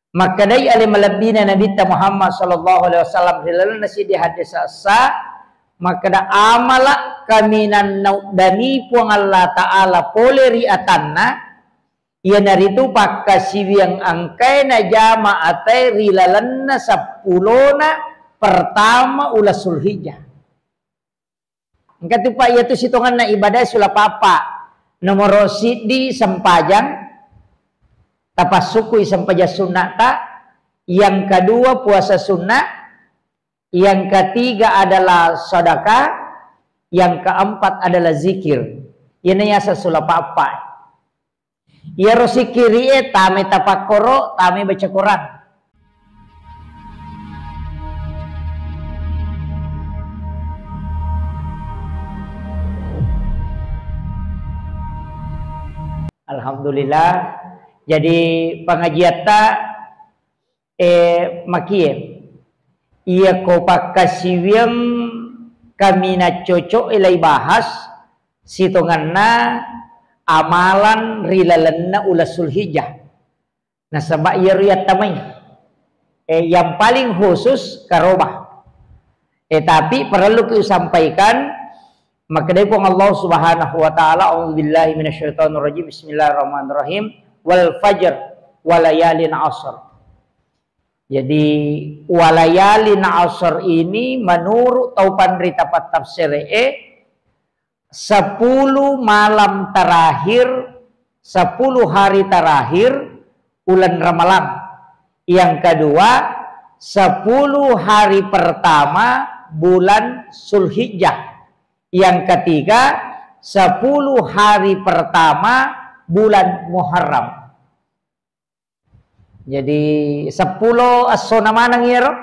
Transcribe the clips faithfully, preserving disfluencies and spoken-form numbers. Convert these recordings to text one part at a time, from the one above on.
Makkedai ale malebbina Nabitta Muhammad sallallahu alaihi wasallam ri lalenna siddi hadis essa, makkeda, amala kaminang nauddani Puang Allah Ta'ala pole ri atanna, iyanaritu pakkasiwiang engkae najama atae ri lalenna seppulona pertama uleng Zulhijjah. Engka tu, Pak, iyatu sitongenna ibadah sulapa eppa. Nomoro siddi sempajang, tapassukkui sempajang sunnata, yang kedua puasa sunnah, yang ketiga adalah sedekah, yang keempat adalah zikir. Iyana yaseng sulapa eppa. Iyaro sikkiri'e tamai tapakkoro, tamai baca Quran. Alhamdulillah. Jadi pengajiatta, eh, makie. Iyako pakkasiwiang kaminang coco'e lai bahas, sitongenna amalan ri lalenna uleng Zulhijjah. Nasaba iyaro yattamai, eh, yang paling khusus karoba. Eh, tapi perlu ki usampaikan, makkedai Puang Allah Subhanahu wa Ta'ala, "A'udzubillahi minasyaitonirrajim. Bismillahirrahmanirrahim. Wal fajr, walayalin asr." Jadi, walayalin asr ini menurut tau panrita pattafsir e, sepuluh malam terakhir, sepuluh hari terakhir bulan Ramalang. Yang kedua, sepuluh hari pertama bulan Zulhijjah. Yang ketiga, sepuluh hari pertama bulan Muharram. Jadi, seppulo essona maneng iyaro.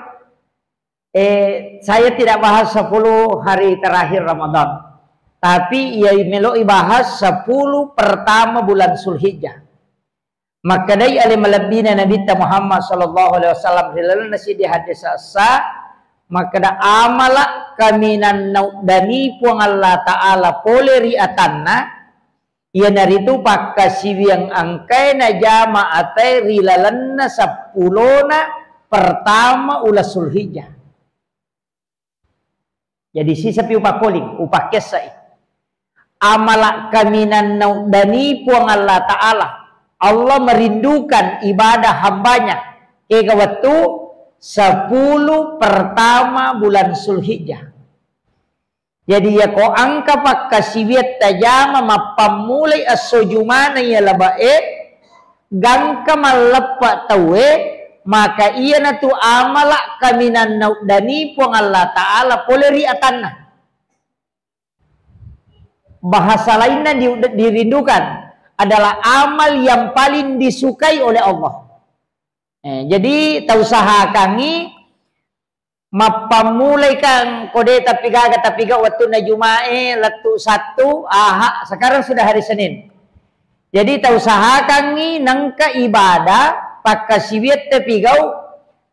Eh, saya tidak bahas sepuluh hari terakhir Ramadan. Tapi iya meloi bahas sepuluh pertama bulan Zulhijjah. Makkedai ale malebbina Nabitta Muhammad sallallahu alaihi wasallam ri lalenna siddi hadis essa, makkeda, amala kaminang nauddani Puang Allah Ta'ala pole ri atanna, iyanaritu pakkasiwiang engkae najama atae ri lalenna seppulona pertama uleng Zulhijjah. Jadi, sisapi upakkoling, upakkessai. Amala kaminang nauddani Puang Allah Ta'ala. Allah merindukan ibadah hambanya. Kega wettu sepuluh pertama bulan Zulhijjah. Jadi, iyako engka pakkasiwiang tajama mappammulai esso Jumana iya labe'e, gangka malleppe tauwe, maka iyanatu amala kaminang nauddani Puang Allah Ta'ala pole ri atanna. Bahasa lainna di-, dirindukan adalah amal yang paling disukai oleh Allah. Eh, jadi tausahakangngi mappammulai kang kode tapi gaga tapi ga wettunna Jumae, lettu Sattu, Aha, sekarang sudah hari Senin. Jadi tausahakangngi nengka ibadah pakkasiwiang tapigau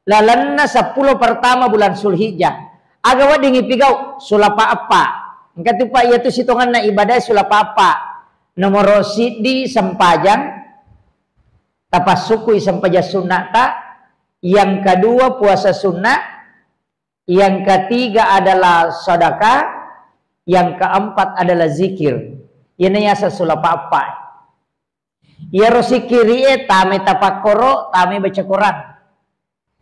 lalenna seppulo pertama bulan Zulhijjah. Aga wedding ipigau? Sulapa eppa. Engka tu, Pak, iyatu sitongenna ibadah sulapa eppa. Nomoro siddi sempajang, tapassukkui sempajang sunnata, yang kedua puasa sunnah, yang ketiga adalah sedekah, yang keempat adalah zikir. Iyana yaseng sulapa eppa. Iyaro sikkiri'e tamai tapakkoro, tamai baca Quran.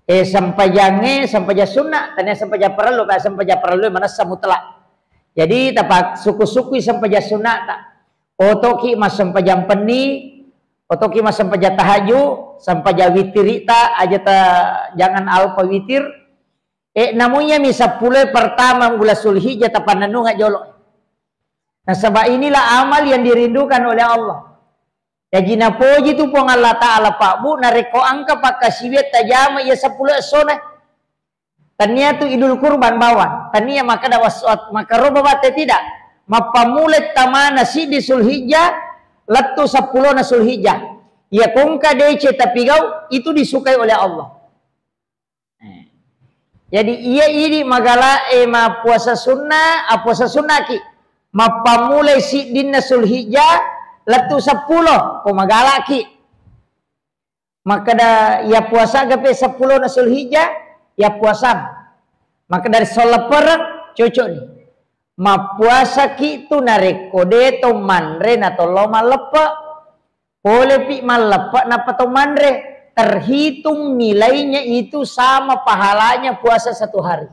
Eh, sempajangnge, sempajang sunnah, tania sempajang parellu, ka sempajang parellu manessa mutlak. Jadi, tapasukku-sukkui sempajang sunnata. Otoki massempajang penni, otoki massempajang tahajud, sempajang witirita, aja ta, jangan alpa witir. Eh, namunyami seppulo pertama bulan Zulhijjah tapannennunga jolo. Nasaba inilah amal yang dirindukan oleh Allah. Jaji napoji tu Puang Allah Ta'ala, Pak, Bu, narekko engka pakkasiwiang tajama iya seppulo essona. Tania tu Idul Kurban bawang. Tania makkeda was-, wat-, makkaroba batte, tidak. Mappammulai tamana siddi Zulhijjah, lettu seppulona Zulhijjah. Iya kongka dece tapigau, itu disukai oleh Allah. Eh. Jadi, iya idi magala e mappuasa sunnah, appuasa sunnaki. Mappammulai siddinna Zulhijjah, lettu seppulo, ko magalaki. Makkeda, iya puasa gape seppulo na Zulhijjah, iya puasa. Makkeda ri solleppereng, cocok ni. Mappuasaki tu narekko de to manre na tollo malleppe. Polepi malleppe nappa to manre. Terhitung nilainya itu sama pahalanya puasa satu hari.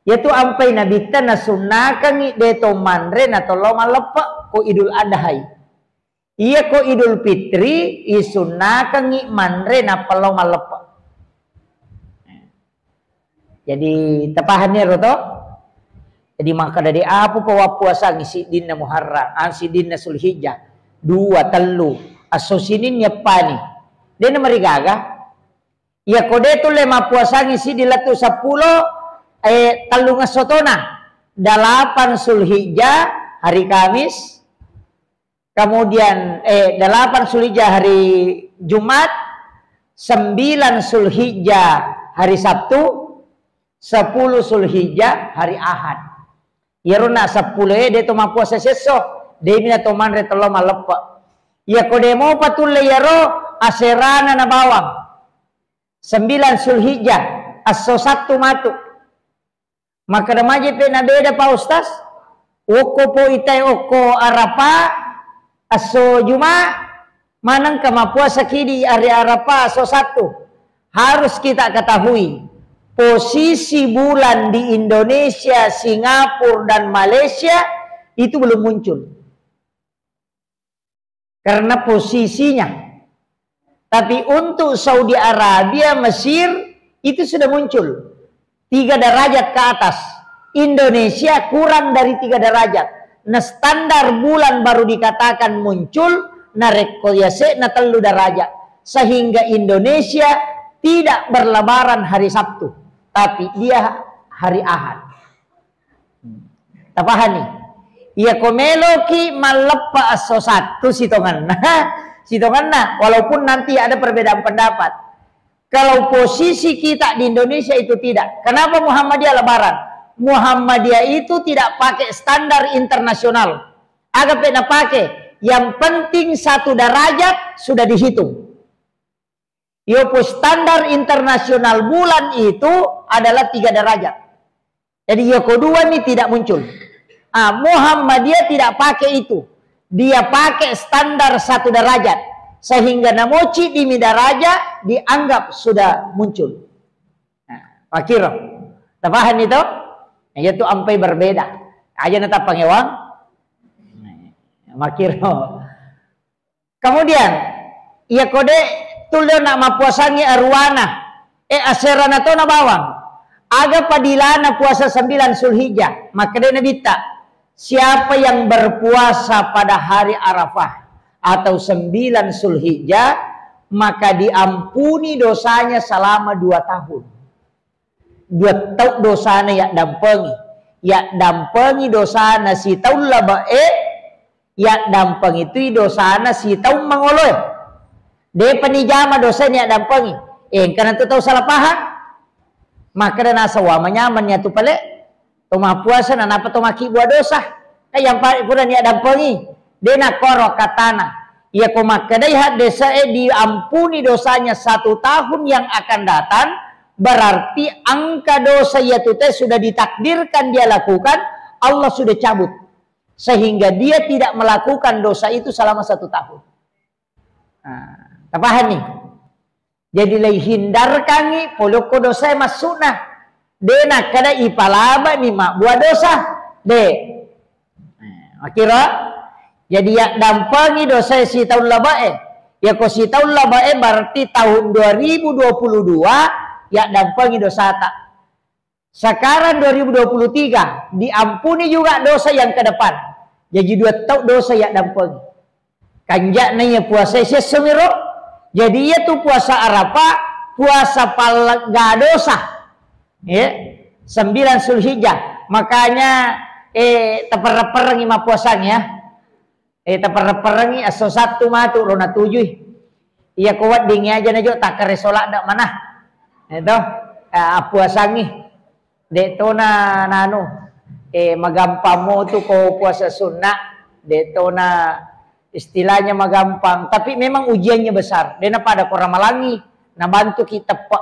Iyatu ampai Nabitta nasunnakengngi de to manre na tollo malleppe ko Idul Adhai. Iya ko Idul Fitri isunnakengngi manre nappa lao malleppe. Jadi tapahanni ero to? Jadi makkeda de apa pa wappuasangngi siddinna Muharram, ah, siddinna Zulhijjah, dua, tellu, esso Sininni eppani. De namarigaga. Iya ko de tulle mappuasangngi siddi lettu seppulo, eh, tellungesso tona. Delapan Zulhijjah hari Kamis, kemudian, eh, delapan Zulhijjah hari Jumat, sembilan Zulhijjah hari Sabtu, sepuluh Zulhijjah hari Ahad. Iyaro na seppulo e de to mappuasa siesso, de mi na to manre tello malleppe. Iya ko de mopa tulle iyaro aserana na bawang. Sembilan Zulhijjah, esso Sattu matu. Makkeda maje pe na beda pa Ustaz? Okko po itae okko Arafah, esso Juma, manengka mappuasa ki di hari Arafah esso Sattu. Harus kita ketahui, posisi bulan di Indonesia, Singapura, dan Malaysia itu belum muncul. Karena posisinya. Tapi untuk Saudi Arabia, Mesir, itu sudah muncul. Tiga derajat ke atas. Indonesia kurang dari tiga derajat. Nah, standar bulan baru dikatakan muncul, narekko yase na tellu derajat. Sehingga Indonesia tidak berlebaran hari Sabtu, tapi dia hari Ahad. Tapahani? Iya ko meloki malleppa esso Sattu sitongenna, sitongenna, walaupun nanti ada perbedaan pendapat. Kalau posisi kita di Indonesia itu tidak. Kenapa Muhammadiyah lebaran? Muhammadiyah itu tidak pakai standar internasional. Aga pe napake, yang penting satu derajat sudah dihitung. Yopo standar internasional bulan itu adalah tiga derajat. Jadi yoko dua ini tidak muncul. Ah, Muhammadiyah tidak pakai itu. Dia pakai standar satu derajat. Sehingga namoci dimi derajat dianggap sudah muncul. Nah, makiro. Tapahan itu? Nah, itu ampai berbeda. Aja na tapangewang. Makiro. Kemudian, iya kode tuldo na mappuasangi aruana, eh, aserana to na bawang. Aga padilana puasa sembilan Zulhijjah? Makkeda Nabitta, siapa yang berpuasa pada hari Arafah atau sembilan Zulhijjah, maka diampuni dosanya selama dua tahun. Dua tau dosana yaddampengi. Yaddampengi dosana sitaung labe'e, yaddampengi tui dosana sitaung mangoloe. Depa nijama dosana yaddampengi. Eh, engkana tu tau salah paham. Makkeda naseng, wa manyameng ya tu pale. To mappuasa na napa to makkibua dosa. Kan yang pa-, pura niaddampengi. De nakkoro katana. Iya ko makkedai haddese'e diampuni dosanya satu tahun yang akan datang, berarti angka dosa yatute sudah ditakdirkan dia lakukan, Allah sudah cabut. Sehingga dia tidak melakukan dosa itu selama satu tahun. Nah, tapahani? Jadi lei hindarkangi polokko dosae massuna. De nakkeda ipalabani mabbua dosa. De. Nah, makkiro? Jadi yaddampengi dosae sitaung labe'e. Yako sitaung labe'e berarti tahun dua ribu dua puluh dua yaddampengi dosata. Sekarang dua ribu dua puluh tiga, diampuni juga dosa yang ke depan. Jadi dua tau dosa yaddampengi. Kanja'na iya puasa sessomiro. Jadi iya tu puasa Arafah, puasa pallegga dosa. Ya, sembilan Zulhijjah. Makanya, eh, taperreng-perrengi mappuasang ya. Eh, taperreng-perrengi esso Sattu matu ro natujui. Iya ko weddingngi aja najo takkare soladda manah. Eto, eh, appuasangngi. De tona nanu, eh, magampang mo tu ko puasa sunna, de tona, Istilahnya magampang, tapi memang ujiannya besar. Dena pada ko ramalangi, nabantuki teppe.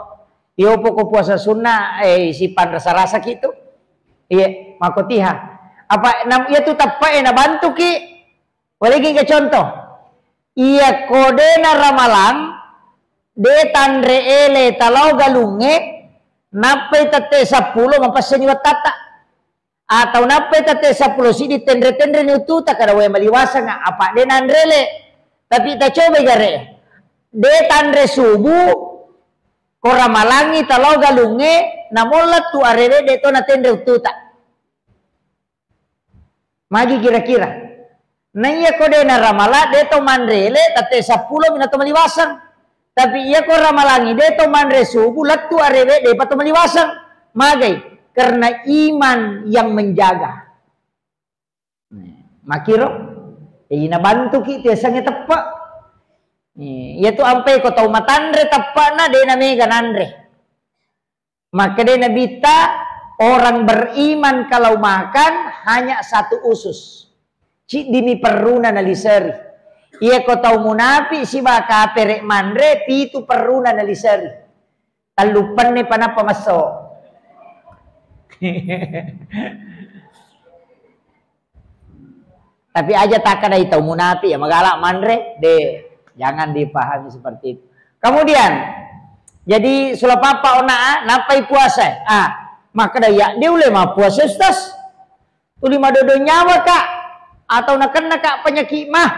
Yopo ko puasa sunnah, eh, sipan rasa-rasa ki tu. Iya, mako tiha. Apa nam-, iya tu teppe, eh, nabantuki. Boleh ki contoh. Iya ko dena ramalang, de tanre ele talao galungnge, nappai tette seppulo mapessani wattatta. Atau nappai tette seppulo siddi tenre-tenreni uttuta kada wae maliwaseng, apa de nanre ele. Tapi tacobai gare. De tanre subuh, ko ramalangi talao galungnge, namolla tu arewe de to natenre uttuta. Magi kira-kira. Naiya ko de naramala, de to manre ele, tette seppulo mi na to maliwaseng. Tapi iya ko ramalangi de to manre subuh, lettu arewe de pa to maliwaseng. Magai? Karena iman yang menjaga. Makiro, eh, nabantuki tiasangnge teppe. Eh, iya tu ampai ko tau matanre teppena de namega nanre. Makkedai Nabitta, orang beriman kalau makan hanya satu usus. Ciddimi perruna naliseri. Iya ko tau munafi siba kapere manre, pitu perruna naliseri. Talluppenne panappa masso. Tapi aja takkadai tau munafi ya, magala manre, de, jangan dipahami seperti itu. Kemudian, jadi sulapappa ona, ah, nappai puasa, ah, makkeda ya, de ulle mappuasa, Ustaz. Tuli madodo nyawa ka, atau nakenna ka penyakit mah.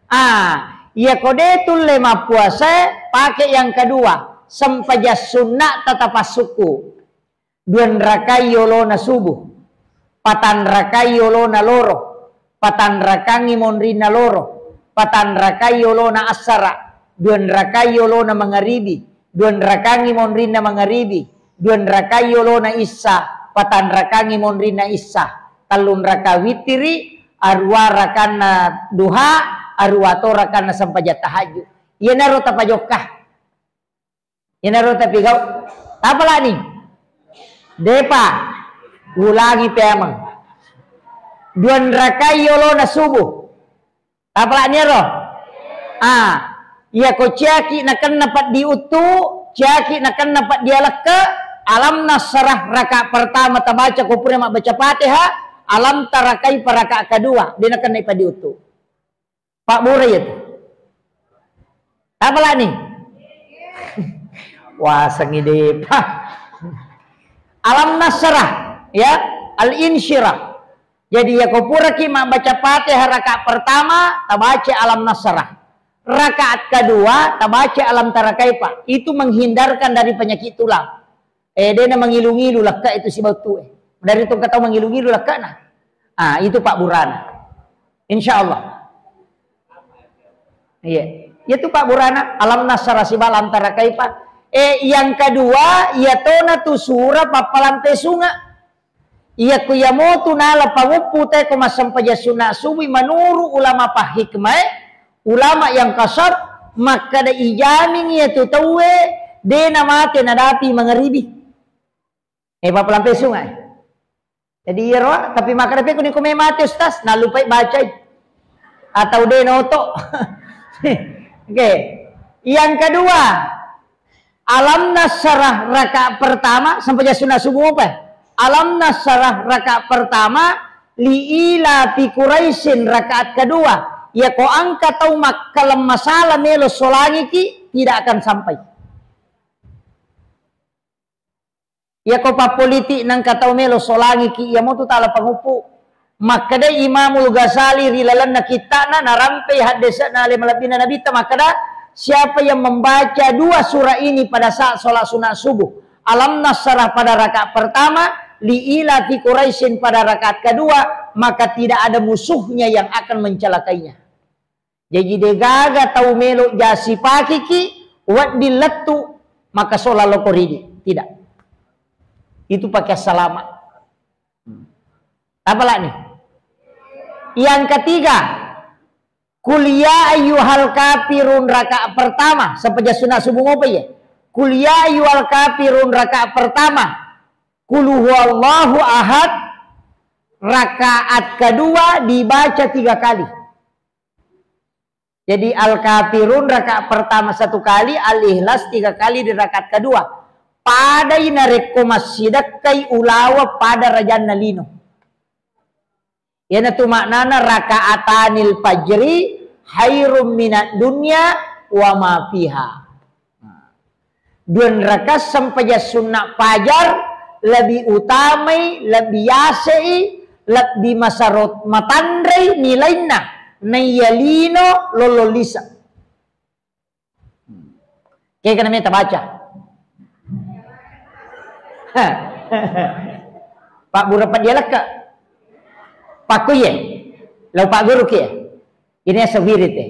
Ah, iya ko de tulle mappuasa, pakai yang kedua, sempajang sunna tatapassuku. Duanrakai yolona subuh, patanrakai yolona loro, patanrakangi monrinna loro, patanrakai yolona assara, duanrakai yolona mangaribi, duanrakangi monrinna mangaribi, duanrakai yolona issa, patanrakangi monrinna issa, tellunraka witiri, arua rakanna duha, arua to rakanna sempajang tahajud. Iyanaro tapajokka. Iyanaro tapigau. Tapalani? Depa. Ulangi peameng. Duanrakai yolona subuh. Tapalani ero? Ah, iya ko ciaki nakenna peddi uttu, ciaki nakenna peddi alekke, alam nasrah raka pertama tabaca ko pura mabbaca Fatihah, alam tarakai paraka kedua, de nakenna peddi uttu. Pabbura iya tu. Tapalani? Wasengi depa. Alam nasrah, ya, al-insyirah. Jadi, ya, ko puraki mabbaca Fatihah raka pertama, tabaca alam nasrah. Rakaat kedua, tabaca alam tara kaifa. Itu menghindarkan dari penyakit tulang. Eh, dena mangilu-ngilu lakka itu sibawa tu, eh. Dari tu engka tau mangilu-ngilu lakkana. Ah, itu pabburana. Insya Allah. Iya. Iya tu pabburana. Alam nasrah sibawa alam tara kaifa. Eh, yang kedua, iya tona tu sura pappalampe sunga. Iya ku iya motu nala panguppu te ko massempajang sunna subuh menurut ulama pahikmah, ulama yang kasar, makkeda ijamin iya tu tauwe dena mate nadapi mangaribi. Eh, pappalampe sungai. Jadi iyaro, tapi makkeda pe kuni ko me mate, Ustaz, nalupai bacai. Atau de noto. Oke. Yang kedua, alam nasrah rakaat pertama, sempajang sunna subuh apa? Alam nasrah rakaat pertama, li ila fi Quraisyin rakaat kedua. Ya ko engka tau makkaleng masala melo solangiki, tidak akan sampai. Iya ko pappolitik nengka tau melo solangiki, iya motu tala panguppu. Makkedai Imamul Ghazali ri lalenna kitta'na, narampei haddese'na ale malebbina Nabitta, makkeda, siapa yang membaca dua surah ini pada saat sholat sunat subuh, Alam Nasrah pada rakaat pertama, Li Ila fi Quraisyin pada rakaat kedua, maka tidak ada musuhnya yang akan mencelakainya. Jaji degaga tau melo jasipakiki wedding lettu makasola loko ridi. Tidak. Itu pakai salama. Apalagi? Yang ketiga, Qul ya ayyuhal kafirun rakaat pertama, sempajang sunat subuh mopa iya? Qul ya ayyuhal kafirun rakaat pertama, Qul huwallahu ahad rakaat kedua dibaca tiga kali. Jadi Al-Kafirun rakaat pertama satu kali, Al-Ikhlas tiga kali di rakaat kedua. Padai narekko massidekkai ulawa pada rajanna lino. Iyanatu maknana rakaatanil fajri khairum minad dunya wa ma fiha. Duanraka sempajang sunna fajar lebih utamai, lebih yasei, lebih masarot matanrei nilainna naiya lino lolong lise. Kega namanya tabaca? Pak Bura Padia Lekka. Pakkuye. Lau Pak Guru ki. Ini asa wirid e.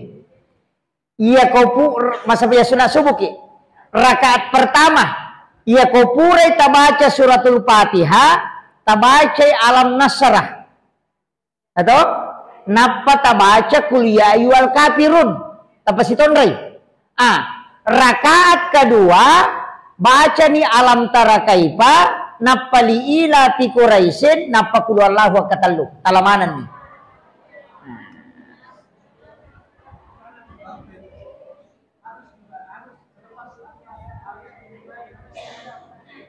Iya ko pu-, masa biasa sunat subuh ki. Rakaat pertama. Iya ko purai tabaca suratul Fatihah, tabacai alam nasrah. Atau nappa tabaca qul ya ayyuhal kafirun. Tapasitonrai. Ah, rakaat kedua bacani alam tara kaifa, nappa li ila fi Quraisyin, nappa qul huwallahu katellu. Talamanenni.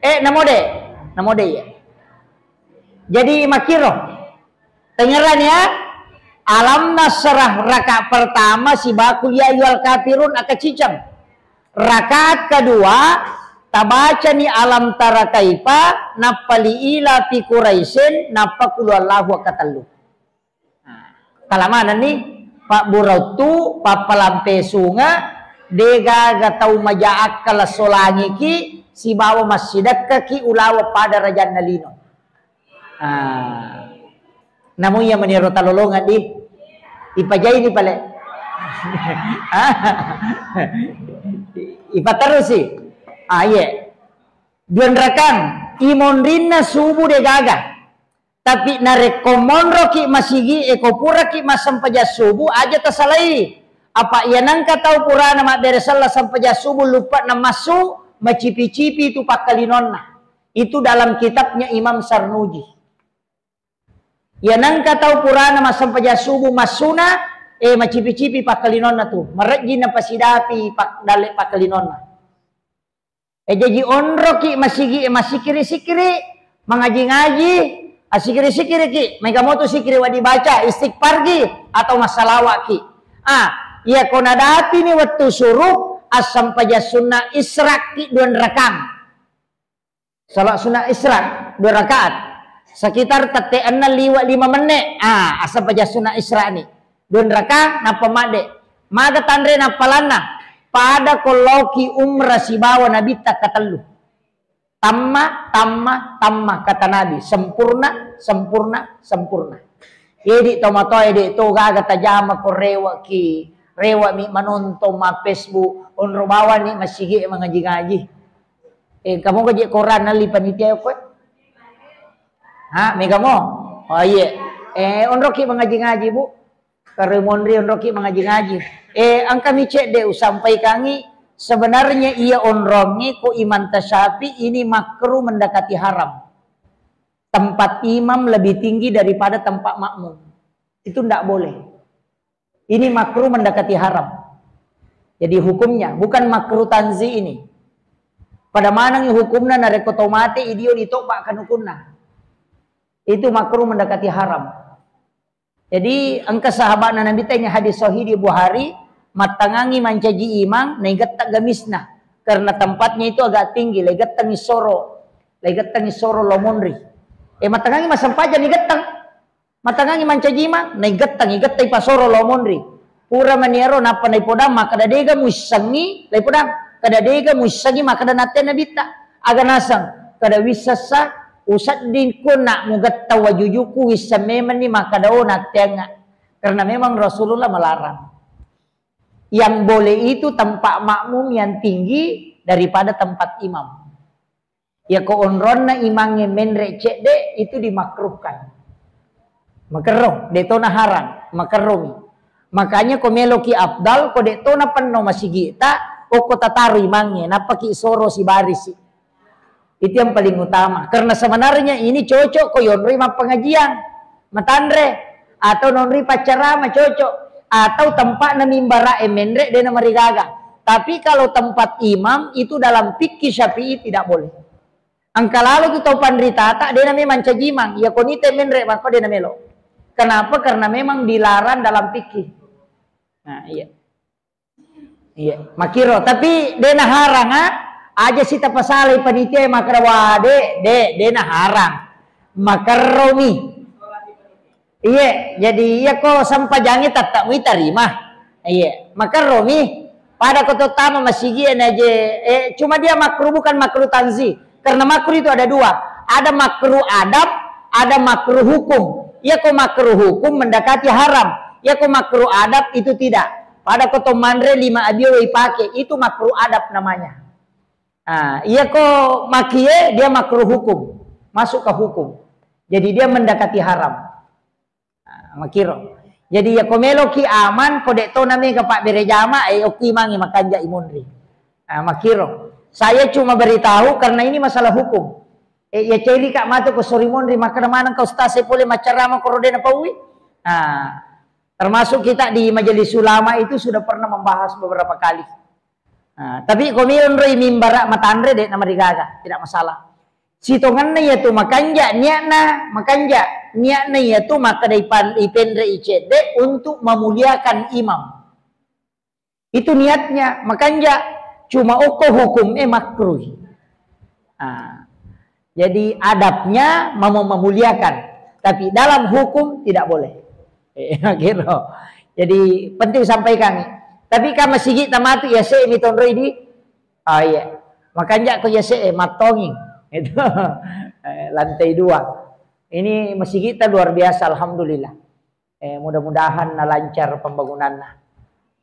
Eh, namode, namode ya. Jadi makiro. Tengeran ya. Alam nasrah rakaat pertama sibawa qul ya ayyuhal kafirun akaciceng. Rakaat kedua tabacani alam tara kaifa, nappa li ila fi Quraisyin, nappa qul huwallahu katellu. Nah, talamanenni, Pak Burottu, pappalampe sunge, degaga tau maja akkala solangiki sibawa massidekkaki ulawa pada rajanna lino. Ah. Namu iya meniro talolongeng di. Ipajaini pale. Ipaterusi. Ah, iye. Duanrakang, imonrinna subuh degaga. Tapi narekko monroki masigi e, ko puraki massempajang subuh, aja tasalai. Apa iya nengka tau purana mabbere sella sempajang subuh luppa namassu, macipi-cipi tu pakkalinonna. Itu dalam kitabnya Imam Sarnuji. Iya nengka tau purana massempajang subuh massuna, eh, macipi-cipi pakkalinonna tu. Marejji napasidapi pak-, dalle pakkalinonna. Eh, jaji onroki masigi, eh, masikiri-sikiri, mangaji-ngaji, asikiri-sikiriki, maega motu sikiri wedding baca, istighfarki atau massalawaki. Ah, iya ko nadapini wettu suruh, assempajang sunna israki duanrakang. Salat sunat Isra dua rakaat. Sekitar tette enneng liwa lima menne. Ah, assempajang sunat Isra ni. Dua rakaat, nappa madde. Maga tanre nappalanna. Pada ko laoki umrah sibawa Nabitta katellu. Tamma, tamma, tamma, kata Nabi. Sempurna, sempurna, sempurna. Edi tomatoa ede to gaga tajama ko rewaki. Rewami manontong ma Facebook. Onro bawani masigi mangaji-ngaji. Eh, kamu gaji koran nali panitia koe? Ha, mega mo? Oh, iya. Eh, onroki mangaji-ngaji, Bu. Kare monri onroki mangaji-ngaji. Eh, engka mi cedde usampaikangi, sebenarnya iya onrongi ko Imam Tasyafi ini makruh mendekati haram. Tempat imam lebih tinggi daripada tempat makmum. Itu ndak boleh. Ini makruh mendekati haram. Jadi hukumnya bukan makruh tanzi ini. Pada manengi hukumna narekko to mate idio ditobba kanukunna. Itu makruh mendekati haram. Jadi engka sahabatna Nabi tanya hadis sahih di Bukhari, mattangangi mancaji imang, naigetta gamisna. Karena tempatnya itu agak tinggi, laigettengi soro, laigettengi soro lo monri. Eh, mattangangi massempajang nigetteng. Matangangi mancaji imang, naigettang, igettang ipasoro lao monri. Pura maniaro nappa naipodang, makkeda dega muissengi, laipodang, kada dega muissengi, makkeda nattea Nabitta. Aga naseng, kada wissessa, usedding kunna mugettang wajujuku, wisseng memenni, makkeda, oh, natteangnga. Karena memang Rasulullah melarang. Yang boleh itu tempat makmum yang tinggi daripada tempat imam. Yako onronna imangnge menre cedde, itu dimakruhkan. Makerro, de tona harang, makerromi. Makanya ko meloki afdal, ko de tona penno masigita, okko tataro imangnge, nappaki soro sibarisi. Itu yang paling utama. Karena sebenarnya ini cocok ko yonroi mappengajian, matanre, atau nonroi paccarama cocok. Atau tempatna mimbara'e menre, de' namarigaga. Tapi kalau tempat imam itu dalam fikih Syafi'i tidak boleh. Engka lalo tu tau panritata, de' name mancaji imang. Iya koni te menre, maka de' namelo. Kenapa? Karena memang dilarang dalam fikih. Nah, iya. Iya, makiro. Tapi de' naharang, ah. Aja si tapasalai panitia makkeda, "Wa, de', de', de' naharang." Makerromi. Iya, jadi iya ko sempajangnge tatta mui tarima. Iya, makerromi. Pada ko to tama masigi na je, eh, cuma dia makruh, bukan makruh tanzih. Karena makruh itu ada dua. Ada makruh adab, ada makruh hukum. Iya ko makruh hukum mendekati haram. Iya ko makruh adab itu tidak. Pada ko to manre lima abio ipake, itu makruh adab namanya. Ah, iya ko makie dia makruh hukum. Masuk ke hukum. Jadi dia mendekati haram. Ah, makiro. Jadi iya ko meloki aman, ko de' to namega pabbere jama, eh, okki mangi makanja imonri. Ah, makiro. Saya cuma beritahu karena ini masalah hukum. Eh, iya celi ka matu ko sori monri, makkeda maneng ka ustaz e pole maccarama koro de' napaui. Ah, termasuk kita di majelis ulama itu sudah pernah membahas beberapa kali. Ah, tapi ko mi onroi mimbara matanre de' namarigaga, tidak masalah. Sitongenna iya tu makanja niatna, makanja niatna iya tu makkeda ipan-, ipenre icedde untuk memuliakan imam. Itu niatnya, makanja cuma okko hukum e makruh. Ah, jadi adabnya mem-, memuliakan, tapi dalam hukum tidak boleh. Eh, gitu. Jadi penting sampaikan. Tapi kan masigi tamatu ya se mitonroi di, ah, iya. Makanja ko ya se, eh, mattongi. Itu, eh, lantai dua. Ini masigi kita luar biasa, alhamdulillah. Eh, mudah-mudahan nalancar pembangunanna.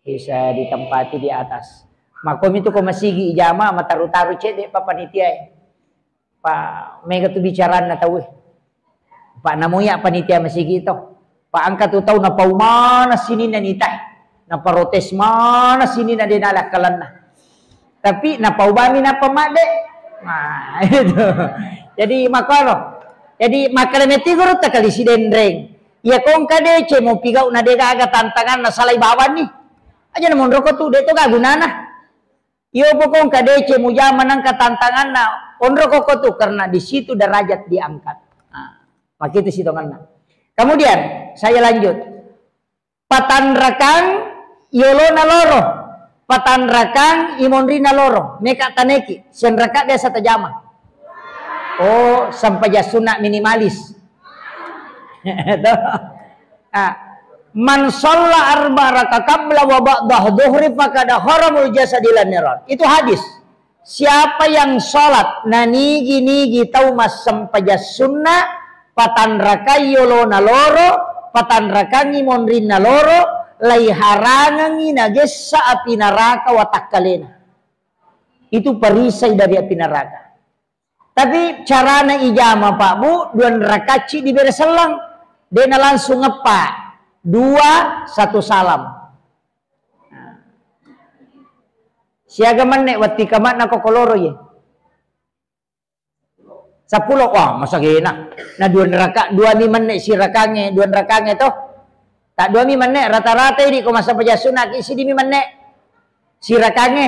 Bisa ditempati di atas. Makomi tu ko masigi ijama, mataru-taru cedde pa panitia e. Pa mega tu bicaranna tau e. Pa namoya panitia masigi to. Pa engka tu tau napaumana sininna nita e. Naparotes mana sininna de' nala akkalenna. Tapi napaubami nappa madde. Nah, itu. Jadi makaro. Jadi makkeda metti guru takali sidenreng. Iya ko engka deceng mupigau na de' gaga tantanganna, salai bawanni. Aja na monro ko tu, de' to gaga gunana. Iyo pokok engka deceng mujama nangka tantanganna, onro ko ko tu karena di situ derajat diangkat. Nah, makkitu sitongenna. Kemudian saya lanjut. Patanrakang yolona loro, patanrakang imonrina loro, meka taneki, senraka biasa tajama. Oh, sempajang sunna minimalis. Ah, man shalla arba raka qabla wa ba'dah dhuhri faqad haramul jasadi lan niran. Itu hadis. Siapa yang sholat nanigi-nigi tau massempajang sunna, patanrakai yolona loro, patanrakangi monrinna loro, laiharangengi nagessa api naraka watakkalena. Itu perisai dari api neraka. Tapi carana ijama, Pak Bu, dua rakaat ci dibere sellang. Dena langsung eppa. Dua, satu salam. Siaga menne watti kamakna ko koloro ye. Seppulo, wah, masagena. Na dua raka-, dua mi menne sirakange, dua rakange to. Tak dua mi menne, rata-rata idi ko massempajang sunna ki sidi mi menne sirakange.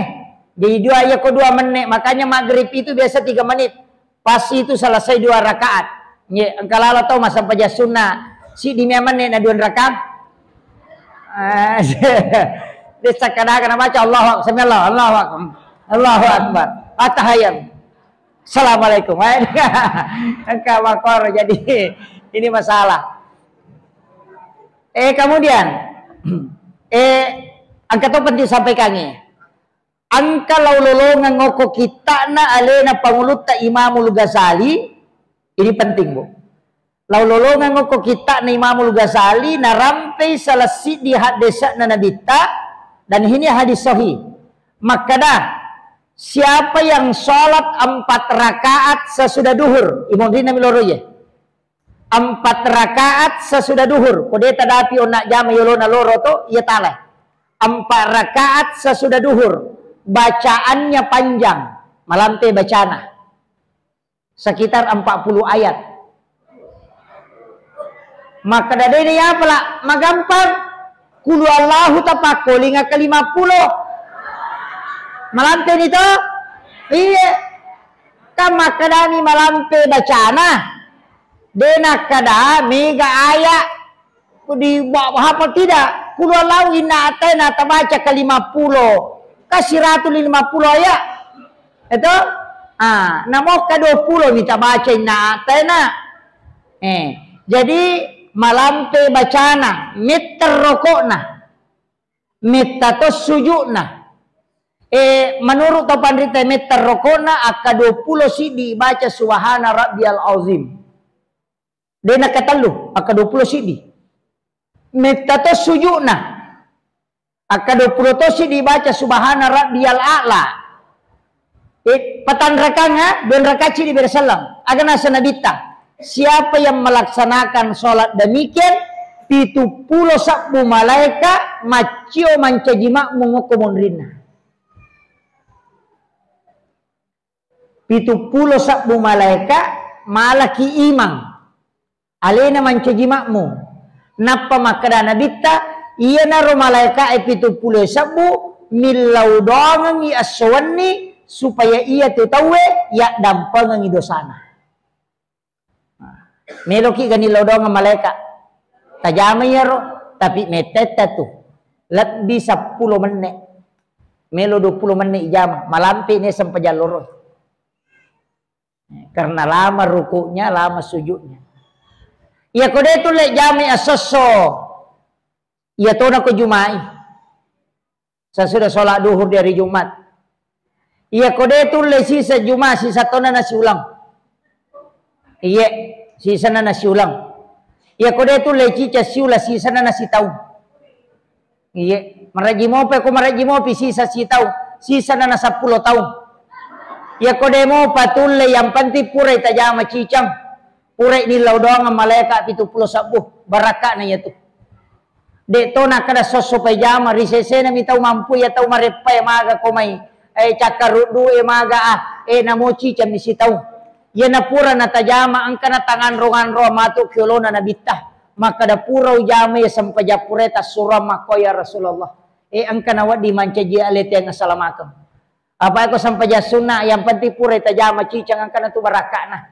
Jadi dua, iya ko dua menne, makanya maghrib itu biasa tiga menit. Pas itu selesai dua rakaat. Nggih, engka lalo tau massempajang sunna. Siddi mi menne na dua rakaat. Eh, de sakkadaga nabaca Allahu Akbar, sami Allahu, Allahu Akbar. Allahu Akbar. Attahiyat. Assalamualaikum. Eh, engka makoro. Jadi ini masalah. Eh, kemudian, eh, engka to penting sampaikan. Engka lao lolongeng okko kitta'na alena Pangulutta Imamul Ghazali, ini penting, Bu. Lao lolongeng okko kitta'na Imamul Ghazali, narampei salah siddi haddese'na Nabitta, dan ini hadis sahih. Makkeda, siapa yang sholat empat rakaat sesudah duhur, imonrinna mi loro ye. Empat rakaat sesudah duhur. Ko de tadapi onna jama yolona loro to, iya tala. Empat rakaat sesudah duhur. Bacaannya panjang. Malampe bacana. Sekitar empat puluh ayat. Makkeda dede ya pala, magampang. Qul huwallahu tapakkoling akka lima pulo. Malampe ni to? Iya. Kan makkedami malampe bacana. De nakkeda mega aya di ba-, hafal tidak? Qul huwallahu inna a'taina tabaca ke lima pulo. Kan siratu lima pulo aya. Itu? Ah, namokka dua pulo mi tabaca inna a'taina. Eh, jadi malampe bacana, metter rokokna, metta to sujukna. Eh, menurut tau panrita metter rokokna, akka dua pulo siddi ibaca subhana rabbiyal azim. De nakkatellu, akka dua pulo siddi. Metta to sujukna. Akka dua pulo to siddi ibaca subhana rabbiyal a'la. Eh, patanrakang, ha? Dua rakaat siddi bere selleng. Aga nasa Nabitta, siapa yang melaksanakan sholat demikian, pitu pulo sabbu malaika maccio mancaji makmum okko monrinna. Pitu pulo sabbu malaika malaki imang. Alena mancaji makmum. Nappa makkeda Nabitta, iyanaro malaika e pitu pulo sabbu millau doangengngi esso wenni supaya iya tu tauwe yaddampengengngi dosana. Meloki gani lao doang malaika. Tajama iyaro, tapi metetta tu. Lebbi seppulo menne. Melo dua pulo menne ijama, malampe ne sempajang loro. Karena lama rukuknya, lama sujudnya. Iya ko de tulle jamai assosso. Iya tona ko jumai. Sesudah sholat duhur di hari Jumat. Iya ko de tulle sisa Jumat, sisa tona nasiulang. Iye, sisana nasiulang. Iya ko de tulle cica siula, sisana nasitaung. Iye, maraji mopa ko maraji mopi sisa sitaung, sisana na seppulo taung. Iya ko de mopa tulle, yang penting purai tajama cicang. Purai nillau doang malaika pitu pulo sabbu, barakka'na iya tu. De to nakkeda sosso paijama, ri sesena mi tau mampu iya tau mareppa e maga ko mai, eh, cakkaruddu e maga ah, eh, namo cicang mi sitaung. Iya napura natajama engka natanganro-nganro matu ki olona Nabitta. Makkeda pura ujama iya sempajang pura tassurang makko ya Rasulullah. Eh, engka nawedding mancaji alete yang assalamakeng. Apa ko sempajang sunna, yang penting pura tajama cicang engkana tu barakka'na.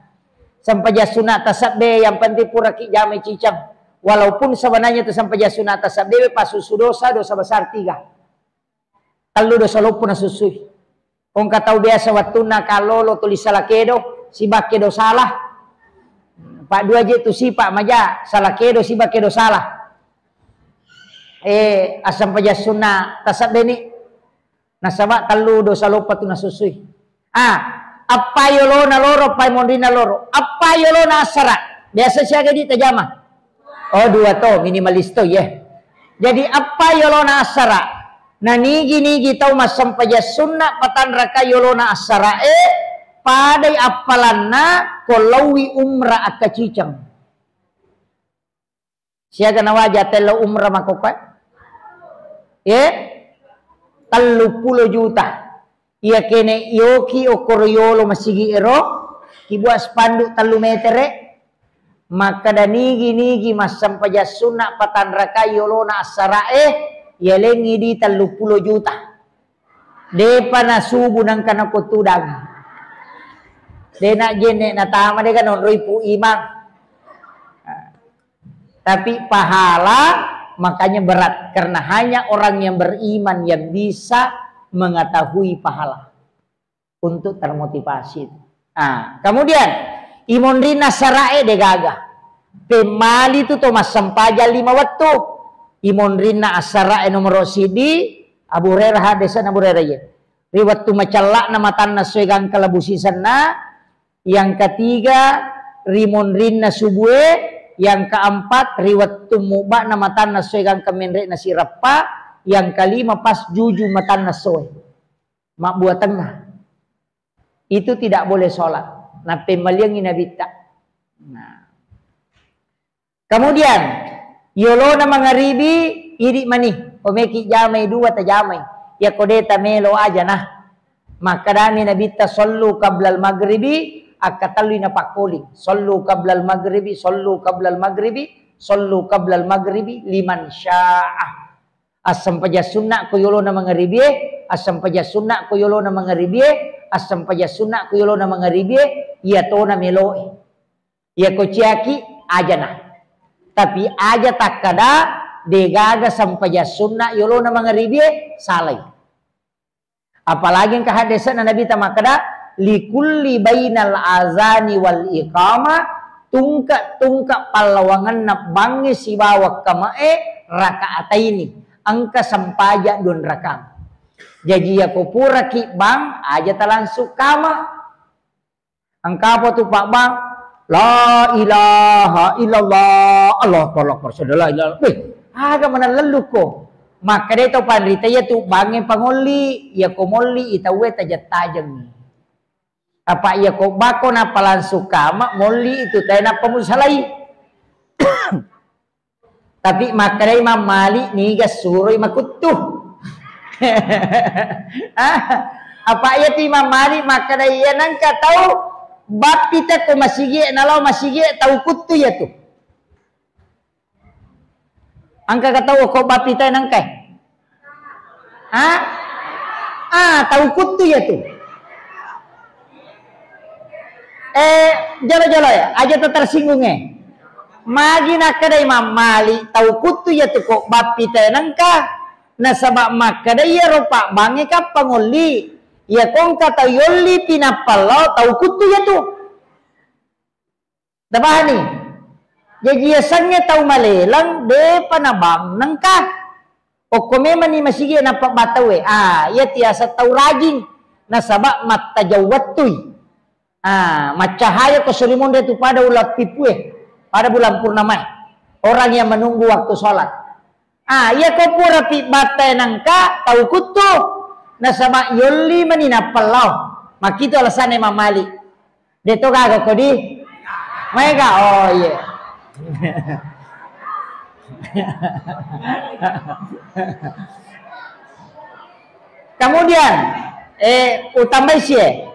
Sempajang sunna tasabbe, yang penting pura ki jama cicang. Walaupun sebenarnya tu sempajang sunna tasabbe pasusu dosa, dosa besar tiga. Tellu dosa loppo nasussui. Engka tau biasa wettunna kallolo tuli sala kedo, sibakke do salah. Pak dua je tu sipak maja, sala kedo sibakke do salah. Eh, asempajang sunna tasabbe ni. Nasaba tellu dosa loppo tu nasussui. Ah, appai olona loro, appai monrinna loro. Appai olona assara. Biasa siaga di tajama? Oh, dua to, minimalis to, ya. Jadi appai olona assara. Nanigi-nigi tau massempajang sunna patanrakai olona assara e, padai appalanna ko laowi umrah akkaciceng. Siaga nawaja tello umrah makkokkoe? Eh? Tellu pulo juta. Iya kene yoki okkoro yolo masigi ero, kibuat spanduk tellu metere, makkeda nigi-nigi massempajang sunna patanrakai yolona assara e, yalengi di tellu pulo juta. Depa nasubu nangka nakotudang. Dena jenne natama deka nonroi Pu Imang. Tapi pahala makanya berat karena hanya orang yang beriman yang bisa mengetahui pahala untuk termotivasi. Nah, kemudian imonrinna assarae degaga. Pemmali tu to massempajang lima wettu. Imonrinna assarae nomoro sidi Abu Hurairah, hadisna Abu Hurairah ya. Ri wettu macella'na matanna soe gangka labu sisenna, yang ketiga, ri monrinna subue, yang keempat, ri wettu mubba'na matanna soe gangka menre'na sireppa, yang kelima, pas juju matanna soe. Mabbua tengah. Itu tidak boleh sholat. Nappemmaliangi Nabitta. Nah. Kemudian, yolona mangaribi, idi mani. Omeki jamai dua tajamai. Yako de tamelo aja nah. Makkadami Nabitta, "Sallu qablal maghribi," akkatellui napakkoling. "Sallu qablal maghribi, sallu qablal maghribi, sallu qablal maghribi, liman syaa." Assempajang sunna ko yolona mangaribie, assempajang sunna ko yolona mangaribie, assempajang sunna ko yolona mangaribie, iya tona meloe. Iya ko ciaki ajana. Tapi aja takkada degaga sempajang sunna yolona mangaribie, salai. Apalagi engka haddese'na Nabitta makkeda, "Likulli bainal azani wal iqamah, tungke-tungke pallawangenna bangnge sibawa kame'e rakaataini." Engka sempajang dua rakang. Jaji, yako puraki bang, aja talangsung kama. Engka apa tu, Pak Bang? La ilaha illallah, Allahu akbar, Allahu akbar, asyhadu an la ilaha illallah. Weh, aga maneng lelluko. Makkedai tau panrita, iya tu bangnge pangolli, iya ko molli i tauwe tajeng-tajengngi. Apa iya ko bako nappa langsung kama, molli itu tae nappa musalai. Tapi makkedai Imam Malik, niga suroi makuttu. Ah, apa iya tu Imam Malik makkedai, iya nengka tau bappi te ko masigi e, nalao masigi e, tau kuttu iya tu. Engka ka tau ko bappi te nengka e? Ha? Ah, tau kuttu iya tu. Eh, jolo-jolo ya, aja tu tersinggung e. Magi nakkeda Imam Malik, tau kuttu iya tu ko bappi te nengka. Nasaba makkeda iyaro pabbangnge kappa ngolli. Iya ko engka tau yolli pi nappa lao, tau kuttu iya tu. Tapahani? Jaji yasengnge tau maleleng, depa nabang nengka. Okko memanni masigi e nappa batau e. Ah, iya tiasa tau rajing. Nasaba mattajau wettui. Ah, maccahaya ko suri monri tu pada uleng pippue, pada bulan purnamae. Orang yang menunggu waktu sholat. Ah, iya ko pura pi battae nengka tau kuttu. Nasaba yolli mani nappa lao. Makkitu alasanna Imam Malik. De to gaga ko di? Maega? Oh, iya. Kemudian, eh, utambai sie.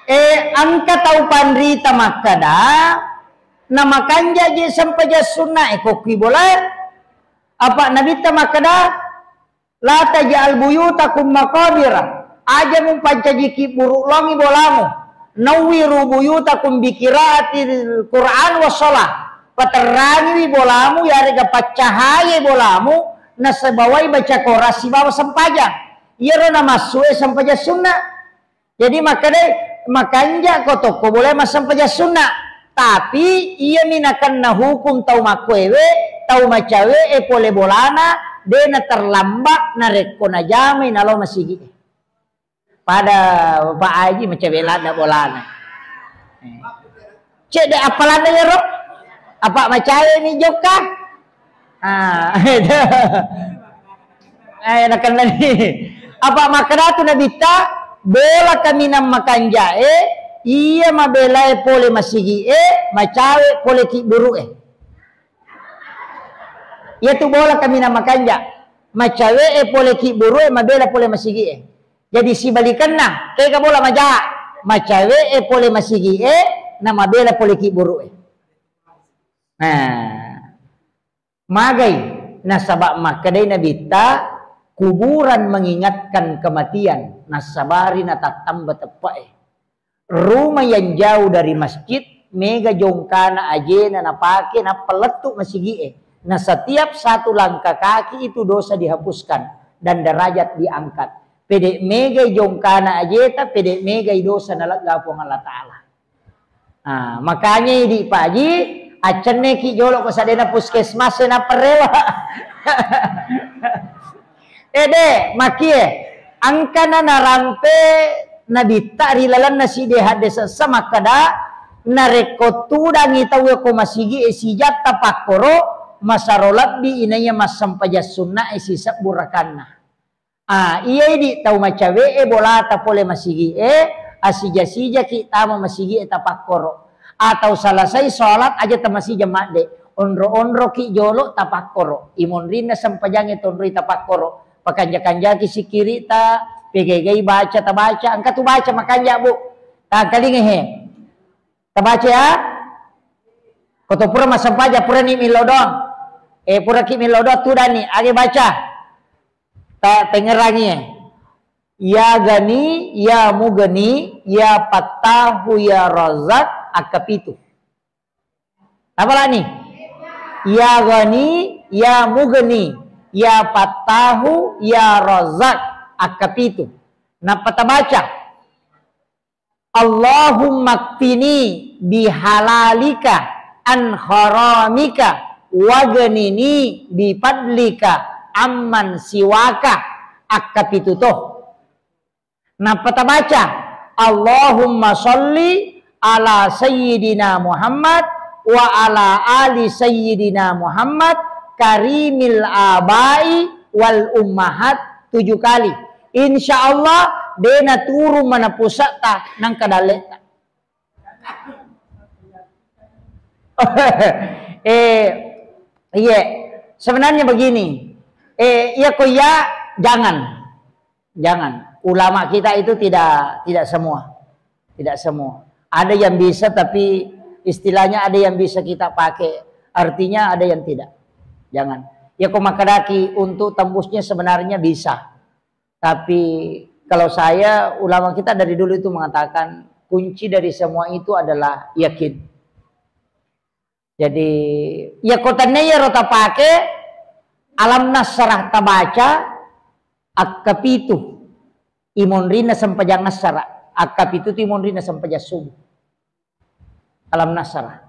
Eh, engka tau panrita makkeda, na makanja je sempajang sunna e ko kui bolae. Apa Nabitta makkeda, "La taj'al buyutakum maqabira." Aja mupancajiki buru longi bolamu. "Nawwiru buyutakum bi qiraatil Qur'an was shalah." Paterrangiwi bolamu, yarega paccahayai bolamu, nasabawai baca Qur'an sibawa sempajang. Iyaro namassue sempajang sunna. Jadi makkedai, makanja ko tokko bolae massempajang sunna. Tapi iyami nakenna hukum tau makkuewe, tau macawe e pole bolana, de naterlambat narekko najamai nalao masigi e. Pada Bapak Haji macawe ladda bolana. Cedde appalanna iyaro? Apa macawe mi jokka? Ah, eh, nakennani. Apa makkedatu Nabitta, "Bola kaminang makanja e, iya mabelae pole masigi e, macawe pole kibburu e." Iyatu bola kaminang makanja, macawe e pole kibburu e, mabela pole masigi e. Jadi sibalikenna, kega bola maja, macawe e pole masigi e, na mabela pole kibburu e. Nah, magai, nasaba makkedai Nabitta, kuburan mengingatkan kematian, nassabari natattamba teppe'e. Rumah yang jauh dari masjid, mega jongkana ajena napake nappa lettu masigi'e. Na setiap satu langkah kaki itu dosa dihapuskan dan derajat diangkat. Pede megai jongkana ajeta, pede megai dosa nalegga Puang Allah Ta'ala. Ah, makanya idi Pak Haji, accenneki jolo ko sadena puskesmas e nappa rewa. Ede, makie, angkana narampe Nabitta ri lalenna siddi hadde sessa makkeda, narekko tudangi tauwe ko masigi e sijatta pakkoro, masaro lebbi inaiya massempajang sunna e sisebbu rakanna. Ah, iya idi tau macawe e bolata pole masigi e, asija-sijaki tama masigi e tapakkoro. Atau selesai sholat aja tamasija madde, onro-onroki jolo tapakkoro. Imonrinna sempajangnge tonroi tapakkoro. Pakanja-kanjaki sikkirita, pegegai baca tabaca, engka tu baca makanja, Bu. Tangkalinga he. Tabaca ya. Koto pura massempajang, purani millau doang. Eh, puraki melo doa tudani, age baca. Ta-, tengerangi, eh. Ya Gani, ya Mugni, ya Fattahu, ya Razak, akkapitu. Apa lani? Ya Gani, ya Mugni, ya Fattahu, ya Razak, akkapitu. Nappa tabaca, Allahumma kfini bihalalika an haramika wagnini bifadlika amman siwaka, akkapitu to. Nappa tabaca, Allahumma sholli ala sayyidina Muhammad wa ala ali sayyidina Muhammad karimil abai wal ummahat tujuh kali. Insya Allah, de' naturung mana pusa'ta nangka dalle'ta. Eh, iya. Sebenarnya begini. Eh, iya ko iya, jangan. Jangan. Ulama kita itu tidak, tidak semua. Tidak semua. Ada yang bisa, tapi istilahnya ada yang bisa kita pakai. Artinya ada yang tidak. Jangan. Ya, ko makkedaki untuk tembusnya sebenarnya bisa. Tapi kalau saya, ulama kita dari dulu itu mengatakan kunci dari semua itu adalah yakin. Jadi, ya ko tennia iyaro tapake, Alam Nasrah tabaca, akkapitu imonrinna sempajang assara, akkapitu tu imonrinna sempajang subuh. Alam Nasrah.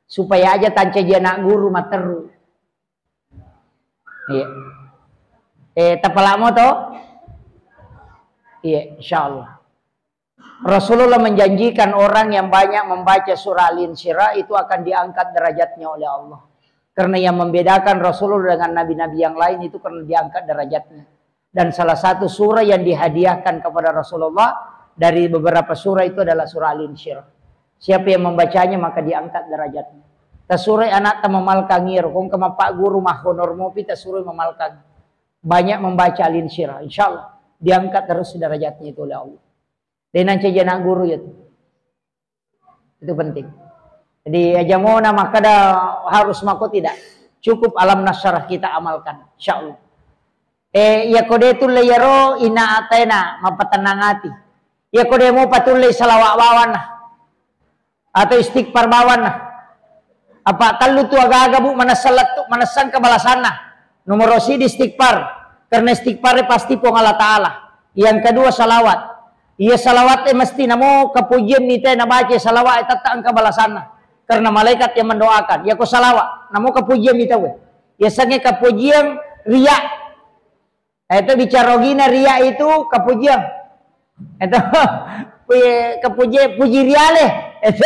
Supaya aja tancaji anak guru matteru. Iya. Eh, tapalamo to? Iya, insyaallah. Rasulullah menjanjikan orang yang banyak membaca surah Al-Insyirah itu akan diangkat derajatnya oleh Allah. Karena yang membedakan Rasulullah dengan nabi-nabi yang lain itu karena diangkat derajatnya. Dan salah satu surah yang dihadiahkan kepada Rasulullah dari beberapa surah itu adalah surah Al-Insyirah. Siapa yang membacanya maka diangkat derajatnya. Tasuroi anak ta mamalkang iro, kong kemapa guru mahonor mopi tasuroi mamalkang. Banyak membaca Al-Insyirah, insyaallah diangkat terus derajatnya itu oleh Allah. Denang ceja anak guru itu. Itu penting. Jadi, aja mona makkeda harus mako, tidak. Cukup Alam Nasrah kita amalkan, insyaallah. Eh, iya ko de tulle iyaro, ina atena, mapatennang ati. Iya ko de mopa tulle salawat bawanna. Atau istighfar bawanna. Apa tellu tu aga-aga, Bu, manessa lettu, manessa engka balasanna. Nomoro sidi istighfar. Karena istighfar pasti Puang Allah Ta'ala. Yang kedua salawat. Iya salawat e mesti namo kepujian mita nabaca salawat e tetta engka balasanna. Karena malaikat yang mendoakan. Iya ko salawat, namo kepujian mita we. Iya sange kepujian ria. Itu bicara ogina ria itu kepujian. Itu pu-, kepujian, puji riale. Itu.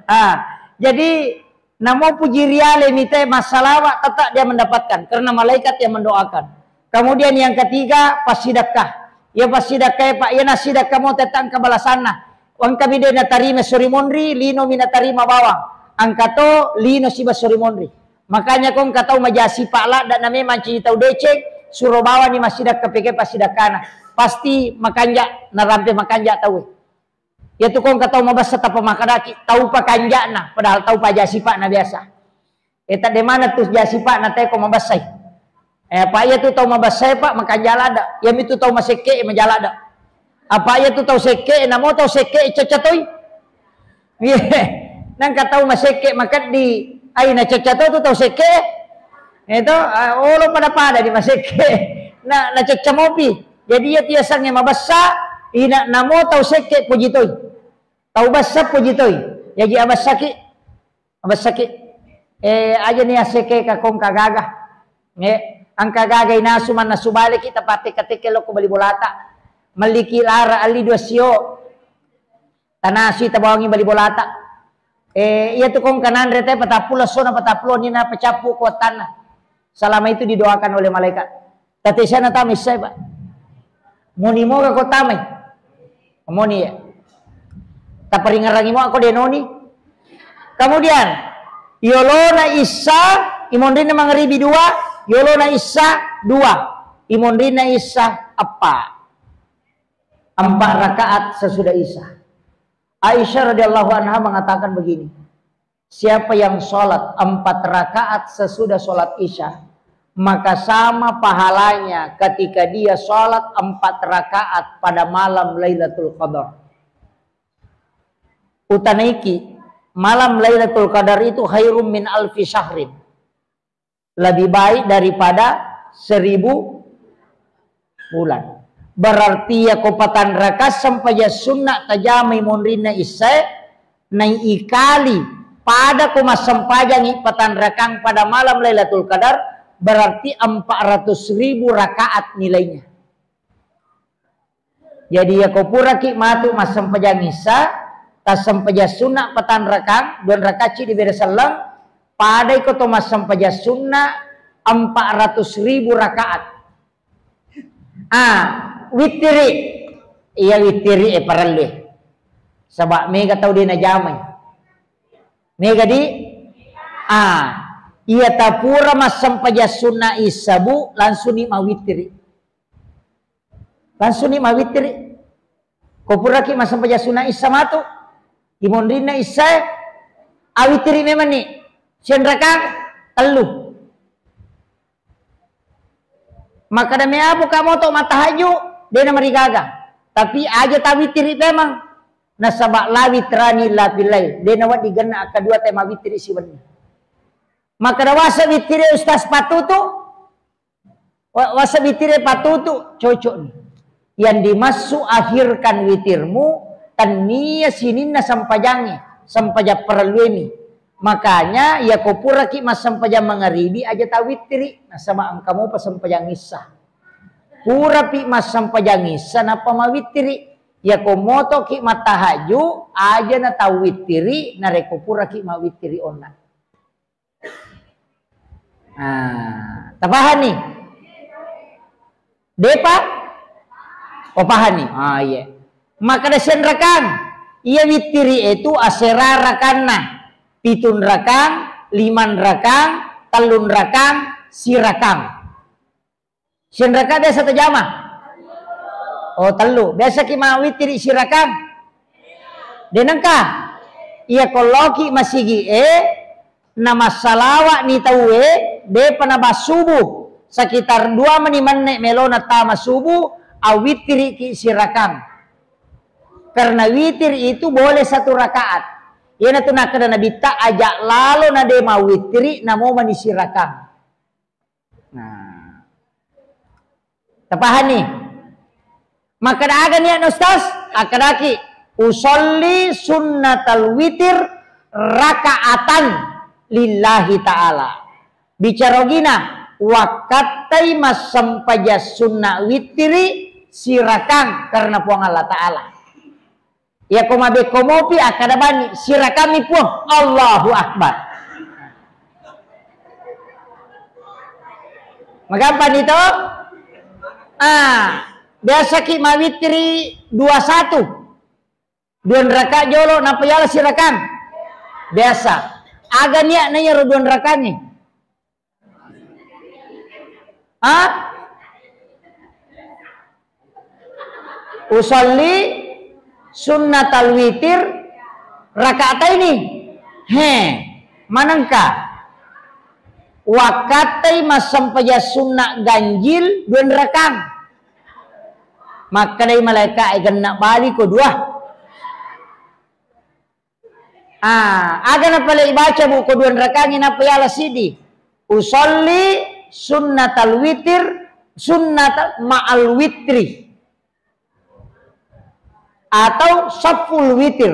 Ah, jadi namo puji riale mita masalawat tetap dia mendapatkan karena malaikat yang mendoakan. Kemudian yang ketiga, passidekka. Ya passidekka, ya Pak, ya nasidekka mo tetangka balasanna. Engka mi de natarima sori monri, lino mi natarima bawang. Engka to lino siba sori monri. Makanya ko engka tau maja sipa ladda na memang cini tau deceng, suro bawani massidekka peke passidekkana. Pasti makanja, narampe makanja tau. Iyatu ko engka tau mabessa tapa makadaki, tau pakanjana, padahal tau paja sipa'na biasa. Eh, tadde mana tu ja sipa'na teko mabessai. Eh, apa iyatu tau mabessai, Pak, makanja ladda. Iyamitu tau masekke maja ladda. Apa iyatu tau sekke, namo tau sekke cacca toi. Iya. Nangka tau masekke makeddi, ai na cacca to tu tau sekke. Itu, ah, olo pada-pada di masekke. Na, na cacca mopi. Jadi iya tiasangnge mabessa, ina namo tau sekke poji toi. Tau bessa poji toi. Jaji abessaki, abessaki. Eh, aja ni asekke ka kongka gaga. Eh, angka gaga inasu mannasu baleki tapatte-katekke lokko bali bolata. Melliki lara alli dua sio. Tanasi tabawangi bali bolata. Eh, iya tu kongka nanre te patappulo sona patappulo ni na pacappu kuatanna. Selama itu didoakan oleh malaikat. Tatesana tama issai, Pak. Moni moga ko tamai. Moni ya. Taparingerangi mo ako denoni. Kemudian, yolona issa, imonrinna mangaribi dua, yolona issa dua, imonrinna issa eppa. Empat rakaat sesudah Isya. Aisyah radhiyallahu anha mengatakan begini, Siapa yang sholat empat rakaat sesudah sholat Isya, maka sama pahalanya ketika dia sholat empat rakaat pada malam Lailatul Qadar. Utanaiki, malam Lailatul Qadar itu khairum min alfi syahrin, lebih baik daripada seribu bulan. Berarti yako patanraka sempajang sunna tajamai monrinna issae, nai ikali pada ko massempajangi patanrakang pada malam Lailatul Qadar, berarti empat ratus ribu rakaat nilainya. Jadi yako puraki matu massempajang issa, tassempajang sunna patanrakang, dua rakacci di bere selleng, padai ko to massempajang sunna empat ratus ribu rakaat. Ah, wittiri. Iya wittiri e parellu e. Saba mega tau de najamai. Mega di? Ah, iya tapura massempajang sunna issa bu, langsung ni mawittiri. Langsung ni mawittiri. Ko puraki massempajang sunna issa matu, imonrinna issae, awittiri memang ni. Senrakang tellu. Makkada meapu ka moto mattahajju, dena marigaga. Tapi aja tawittiri memang. Nasaba la witrani illa fil lail. Dena wedding genna akkadua te mawittiri siwenni. Makkada wasa wittiri ustaz patutu, Wa-, wasa wittiri patutu, cocok ni. Yang dimaksud akhirkan witirmu, tennia sininna sempajangnge, sempajang parelluemi. Makanya, yako puraki massempajang mangaribi, aja tawittiri, nasaba engka mopa sempajang issa. Purapi massempajang issa, nappa mawittiri. Yako motoki mattahajju, aja na tawittiri, narekko puraki mawittiri onna. Ah, tapahani? Depa? Oh, pahani. Ah, iya. Makkada senrakang. Iya wittiri itu asera rakanna. Pitun rakang, liman rakang, tellun rakang, sirakang. Senraka biasa tajama? Oh, tellu. Biasa ki mawittiri sirakang? Denengka. Iya ko loki masigi e, na massalawa ni tau e, depa nabassubu. Sekitar dua meni menne melona tama subu, awittiri ki sirakang. Karena witir itu boleh satu rakaat. Iyanatu nakkeda Nabitta, aja lalo na de mawittiri, namo mani sirakang. Nah. Tapahani? Makkeda aga niatna Ustaz? Akkadaki, usolli sunnatal witir rakaatan lillahi ta'ala. Bicara ogina, wakkattai massempajang sunna wittiri sirakang karena Puang Allah Ta'ala. Iyako mabekko mopi, akkada bani, sirakami Puang, Allahu Akbar. Magampang ni to? Ah, biasaki mawittiri dua satu. Dua raka jolo, nappa yala sirakang. Biasa. Aga niatna iyaro dua rakangnge? Ha? Usolli sunnatal witir rakaataini. He, manengka. Wakkattai massempajang sunna ganjil dua rakang. Makkedai malaika e, genna bali ko dua. Ah, aga napale ibaca bu ko dua rakangnge nappa yala sidi. Usolli sunnatal witir, sunnatal ma'al witri. Atau safful witir.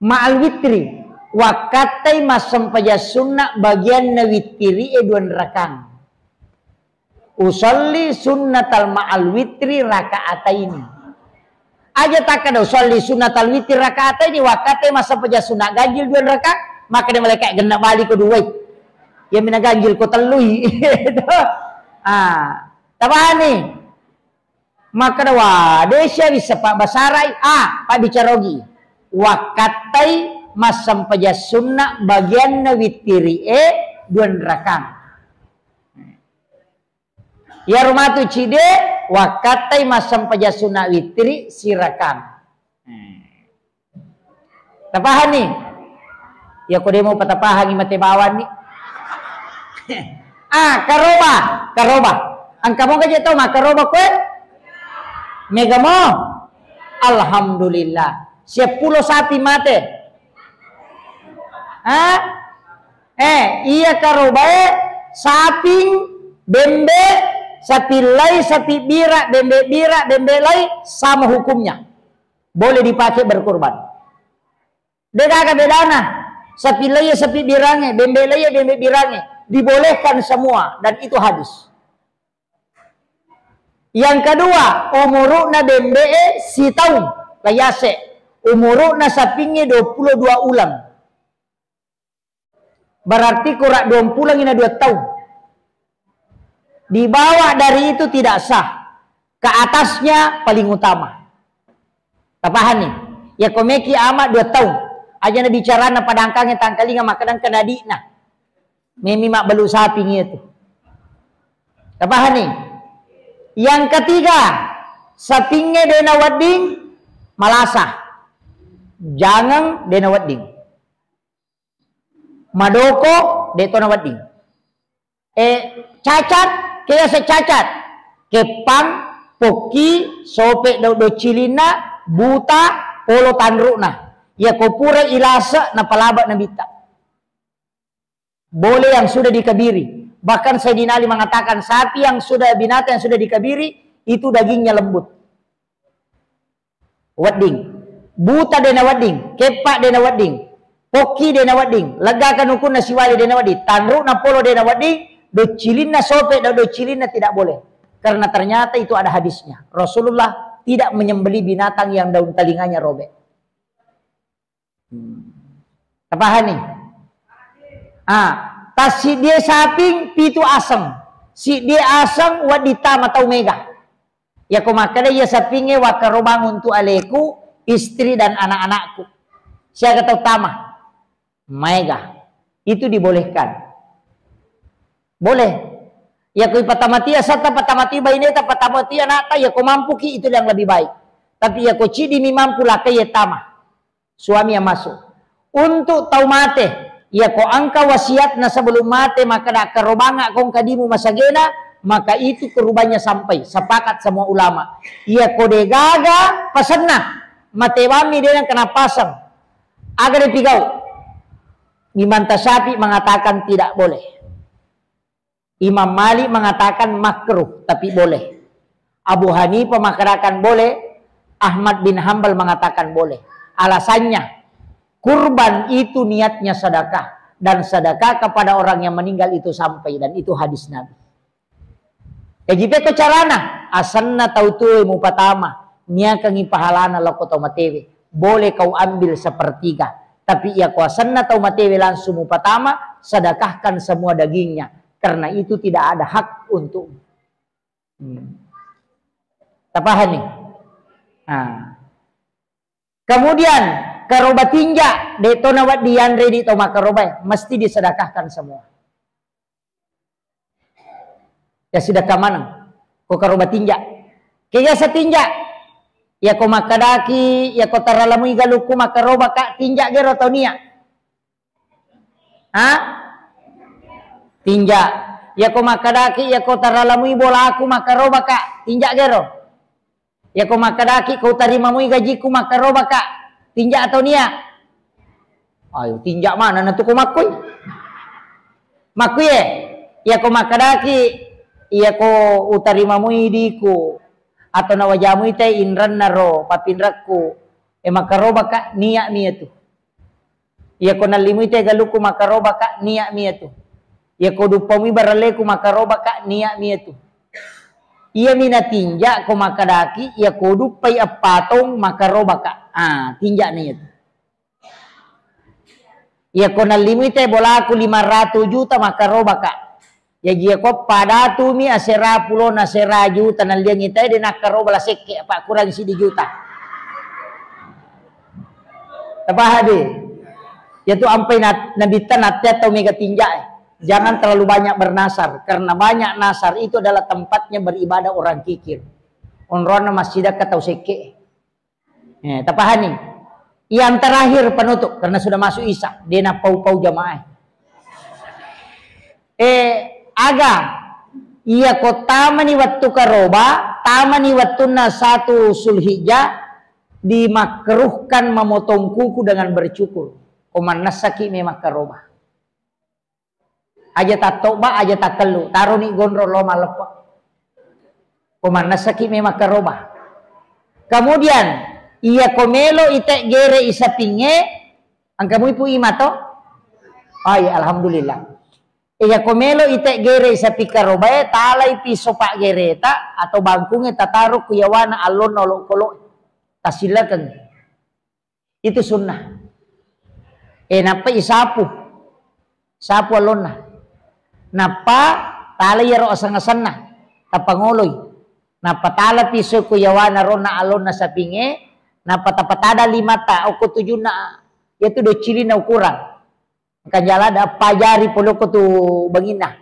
Ma'al witri. Wakkattai massempajang sunna bagianna wittiri e dua rakang. Usolli sunnatal ma'al witri rakaataini. Aja takkada usolli sunnatal witri rakaataini, wakkattai massempajang sunna ganjil dua raka, makkeda malaika genna bali ko duai. Iya mina ganjil ko tellui. Ah, tabani. Makkeda wa, desa bisa pabbasarai, ah, pabbicara ogi. Wakkattai massempajang sunna bagianna wittiri e dua rakang. Iyaro matu cide, wakkattai massempajang sunna wittiri sirakang. Tapahanni? Iya ko de' mo patapahangi mate bawanni. Ah, karoba, karoba. Engka moga je tau makkaroba koe? Mega mo? Alhamdulillah. Seppulo sapi mate. Ah? Eh, iya karobae saping, bembe, sapi lai, sapi bira, bembe bira, bembe lai, sama hukumnya. Boleh dipakai berkurban. Degaga bedana. Sapi lai, sapi birange, bembe lai, bembe birange. Dibolehkan semua dan itu hadis. Yang kedua, umuruna bembe'e sitaung, layase. Umuruna sapingnge dua puluh dua ulang. Berarti kurang dua pulangi na dua taung. Di bawah dari itu tidak sah. Ke atasnya paling utama. Tapahanni? Ya komeki ama dua taung. Aja na bicarana padangkange tangkalinga makkadang kena di'na. Memi mabbelu saping itu. Tapahanni? Yang ketiga, sapingnge de' nawedding malasa. Jangeng de' nawedding. Madoko de' to nawedding. Eh, cacat, kease cacat. Keppang, pokki, sope do-, docilinna, buta, polo tanrukna. Iya ko pura ilase napalaba nabitta. Boleh yang sudah dikabiri. Bahkan Sayyidina Ali mengatakan, sapi yang sudah, binatang yang sudah dikabiri, itu dagingnya lembut. Wedding. Buta de' nawedding, keppa de' nawedding, pokki de' nawedding, leggaka nukunna siwali de' nawedding, tanrukna polo de' nawedding, docilinna sope do-, docilinna tidak boleh. Karena ternyata itu ada hadisnya. Rasulullah tidak menyembelih binatang yang daun telinganya robek. Hmm. Tapahanni? Ah, tassiddie saping pitu aseng. Siddie aseng wedding tama tau mega. Yako makkeda iya sapingnge wakkarobang untuk aleku, istri dan anak-anakku. Siaga tau tama? Maega. Itu dibolehkan. Boleh. Yako ipatamatia sata, patamatia baineta, patamatia anakta, yako mampuki itu yang lebih baik. Tapi yako cidimi mampu, lakai tama. Suami yang masuk. Untuk tau mate, yako engka wasiatna sebelum mate, makkeda karobanga ko engka dimu masagena, maka itu kurbannya sampai. Sepakat semua ulama. Yako degaga pasenna, mate bammi de' nengka napaseng. Aga de' pigau? Imam Tasyafi mengatakan tidak boleh. Imam Malik mengatakan makruh, tapi boleh. Abu Hanifah mengatakan boleh, Ahmad bin Hambal mengatakan boleh. Alasannya, kurban itu niatnya sedekah, dan sedekah kepada orang yang meninggal itu sampai, dan itu hadis Nabi. Jaji pekko carana, asenna tau tuwe mupatama, niakangi pahalana lako tau matewe. Boleh kau ambil sepertiga. Tapi iya ko asenna tau matewe langsung mupatama, sedekahkan semua dagingnya. Karena itu tidak ada hak untukmu. Hmm. Tapahani? Nah. Kemudian, karoba tinja, de' to nawedding yanre di to makarobae, mesti disedekahkan semua. Ya, sedekah maneng. Ko karoba tinja. Kega setinja? Ya ko makkadaki, ya ko taralamui galukku makaroba ka, tinja gero tau nia. Ha? Tinja. Ya ko makkadaki, ya ko taralamui bolaku makaroba ka, tinja gero. Ya ko makkadaki ko utarimamui gajiku makaroba ka, tinja atau nia? Ayo, tinja mana na tu ko makkui? Makkui e, ya ko makkadaki, ya ko utarimamui diku, atau nawajamui te inranna ro papinrakku, e makaroba ka, nia mi tu. Iya ko nallimui te galukku makaroba ka, nia mi tu. Iya ko duppamui baraleku makaroba ka, nia mi tu. Iya mi natinja ko makkadaki, iya ko duppai eppa taung makaroba ka. Ah, tinja na iya tu. Iya ko nallimui te bolaku lima ratu juta makaroba ka. Jaji, iya ko padatumi asera pulona sera juta nalliangi tae de nakkaroba la sekke, apa kurang sidi juta. Tapahadi? Yatu ampai na-, nabitta natte tau mega tinja e. Jangan terlalu banyak bernasar, karena banyak nasar itu adalah tempatnya beribadah orang kikir. Onronna massidakka tau sekke. Eh, tapahani? Yang terakhir penutup, karena sudah masuk Isya, de' napau-pau jamaah. Eh, aga, iya ko tamani wettu karoba, tamani wettunna satu Zulhijjah, dimakruhkan memotong kuku dengan bercukur. Ko mannessaki memang karoba. Aja tattoba, aja takkellu, taroni gondrong lo malleppa. Ko mannessaki memang karoba. Kemudian, iya ko melo ite gere isapinge, engka mui pu ima to? Oh iya, alhamdulillah. Iya ko melo ite gere isapi karobae, talai piso paggereta atau bangkunge tataro ku yawana allonna olokolo. Tasillekeng. Itu sunnah. Eh, nappa isapu. Sapu allonna. Nappa tala iyaro aseng-asenna. Tapangoloi. Nappa tala piso ku yawana ronna allonna sapinge. Nappa tapatadang limata. Okko tujunna. Iyatu doccilina ukurang. Engka jala da pajari poloko tu banginna.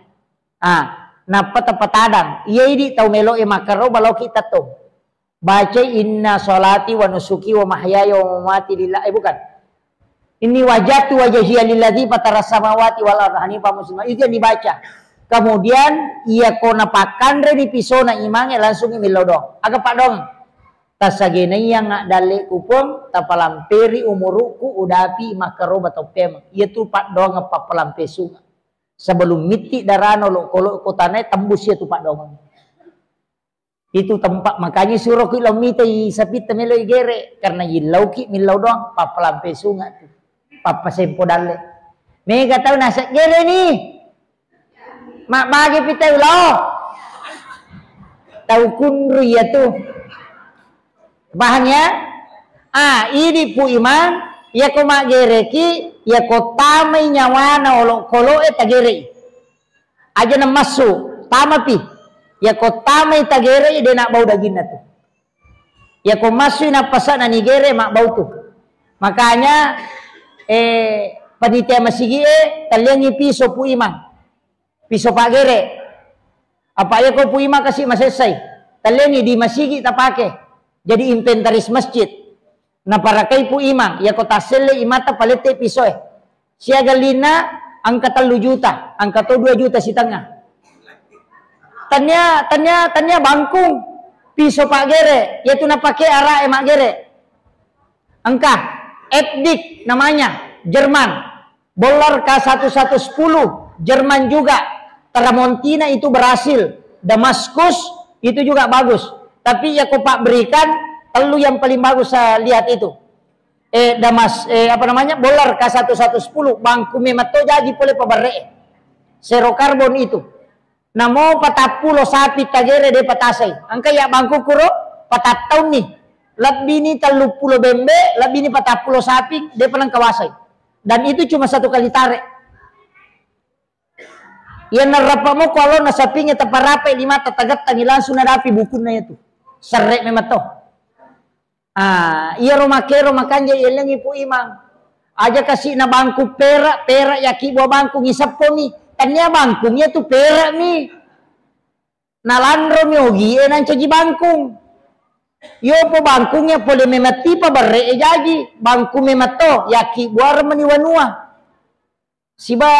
Ah, nappa tapatadang. Iya idi tau melo e makkaro baloki tettong. Bacai, "Inna sholati wa nusuki wa mahyaya wa mamati lillah." Eh, bukan. "Inni wajjahtu wajhiya lilladzi fatara samawati wal arda hanifa muslima." Itu yang dibaca. Kemudian, iya ko napakkanreni pisona imange langsung millau doang. Aga paddoang? Tasagenaiang dalle kupong, tapalamperi umurukku, udapi makkaroba tau pemeng. Iyatu paddoang pappalampe sunga. Sebelum mitti darana olokolo kotanae tembus iyatu paddoang. Itu tempat, makanya suroki lao mitai sapitta melo igere, karena yillauki millau doang, pappalampe sunga tu, pappasempo dalle. Mega tau naseng gere ni, mabbage pi tau lao, tau kunru iya tu. Paham ya? Ah, idi pu imang, iya ko maggereki, iya ko tamai nyawana olokoloe tagerei. Aja namassu, tamapi. Yako tamai tagere, de' nabbau daginna tu. Yako massui nappasana nigere, mabbau tu. Makanya, eh, panitia masigi e, talliangi piso pu imang. Piso paggere. Apa yako pu imang kasi masessai. Talliangi di masigi tapake. Jadi inventaris masjid. Naparakai pu imang, yako tasselle imata palette pisoe. Siaga lina engka tellu juta, engka to dua juta sitengnga. Tania, tania, tania bangkung, piso paggere, yatu napake arae maggere. Engka, Epdik namanya, Jerman. Boller K satu satu sepuluh, Jerman juga. Tramontina itu Brasil. Damaskus itu juga bagus. Tapi yako pabrikan, tellu yang paling bagus saya lihat itu. Eh, Damas, eh, apa namanya, Boller K satu satu sepuluh, bangku memetto jaji pole paberre. Zero carbon itu. Namo patappulo sapi tagere de' patasai. Engka ya bangku kuro, patattaunni. Lebbi ni telluppulo bembe, lebbi ni patappulo sapi, de' panengka wasai. Dan itu cuma satu kali tarik. Iya narappa mo ko alona sapinge taparapai limata tagattangi langsung nadapi bukunna itu. Serre memetto. Ah, iyaro makkero makanja yellengi pu imang. Aja kasi na bangku pera, pera yaki bua bangku ngiseppomi. Tania bangku iyatu pera mi. Nalanro mi ogi e nancaji bangkung. Yopo bangkung ya pole memetti paberre e jaji. Bangku memetto yaki buareng meni wanua. Siba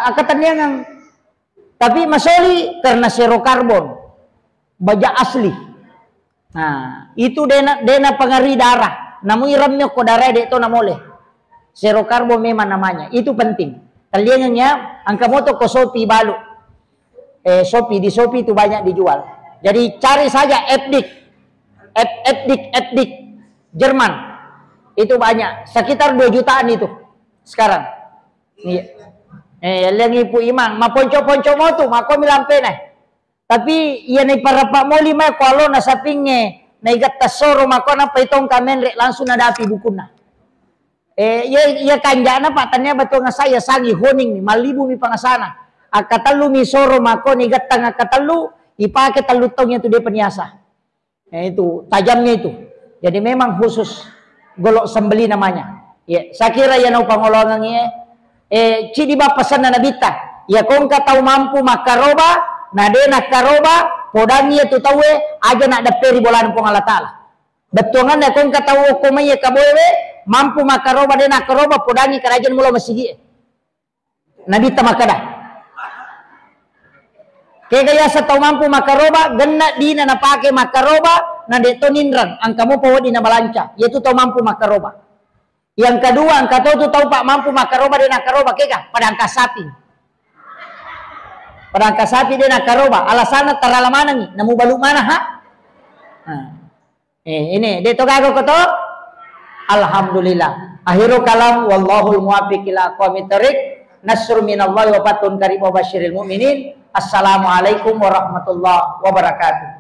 akkatenniangeng. Tapi masoli karena zero carbon. Baja asli. Nah, itu dena, dena pengaruhi darah. Namu iremmi okko darah de' to namole. Zero carbon memang namanya. Itu penting. Talliangeng ya, engka moto ko sopi balu. Eh, sopi, di sopi itu banyak dijual. Jadi cari saja Epdik. Ep-, Epdik, Epdik. Jerman. Itu banyak. Sekitar dua jutaan itu sekarang. Iya. Eh, lengi pu imang, maponco-ponco motu, mako milampena. Tapi iya naiparappa moli mai ko alona sapinge, naigetta soro mako nappa itongka menre langsung nadapi bukunna. Eh, iya, iya kanjana Pak, tania batuang saya sangi honing mi, mallibu mi pangasana. Akkatellu mi soro mako nigettang akkatellu, ipake tellu taung yatu de' paniasa. Eh, itu tajamnya itu. Jadi memang khusus golok sembeli namanya. Ya, saya kira ya nau pangolongan ya. Eh, cidi bappasanna nabitta. Ya kongka tau mampu makkaroba, na de' nakkaroba, podangi ya tu tauwe, aja nak depperi bolana Puang Allah Ta'ala. Bettuanganna kongka tau okko mai ya kaboewe, Mampu makkaroba, de' nakkaroba, podangngi karaja mulo masigi e. Nabitta makkeda, kega yaseng tau mampu makkaroba, genna dina napake makkaroba, na de' to ninreng, engka mopa wedding nabalanca. Iyatu tau mampu makkaroba. Yang kedua, engka to tu tau pa mampu makkaroba, de' nakkaroba, kega? Pada engka sapi. Pada engka sapi de' nakkaroba, alasanna tarala manengngi, namubalu mana ha? Nah. Eh, ini, de' to gaga ko to? Alhamdulillah. Akhirul kalam, wallahul muwaffiq ila aqwamit thariq. Nasrun minallahi wa fathun qarib wa basyiril mu'minin. Assalamualaikum warahmatullahi wabarakatuh.